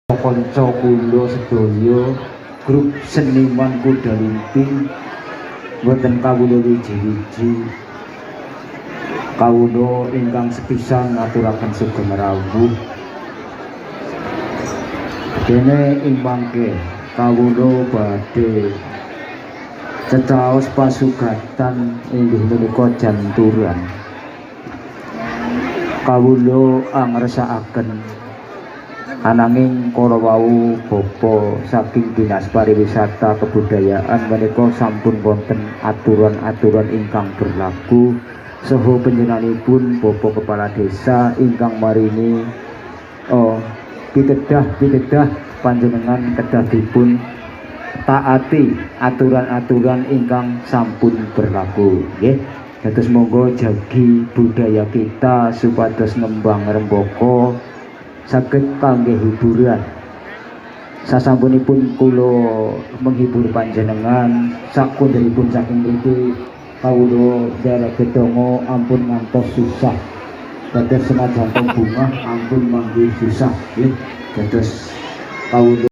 Kanca kula sedaya grup seniman kuda lumping boten kawula wiji-wiji, kawula ingkang sepisan ngaturaken sugeng rawuh. Dene ing mangke kawula badhe cecaos pasugatan, inggih menika janturan. Kawula angresakaken, ananging kala wau bapa saking Dinas Pariwisata Kebudayaan menika sampun wonten aturan-aturan ingkang berlaku, saha panjenenganipun Bapak Kepala Desa ingkang maringi, oh, pitedah-pitedah panjenengan kedah dipun taati aturan-aturan ingkang sampun berlaku, nggih. Dados monggo jagi budaya kita supados ngembang rembaka, saged kangge hiburan. Sasampunipun kula menghibur panjenengan, sakunderipun saking mriki kawula nderek donga ampun ngantos susah. Dados senajan bungah ampun manggih susah, nggih. Dados kawula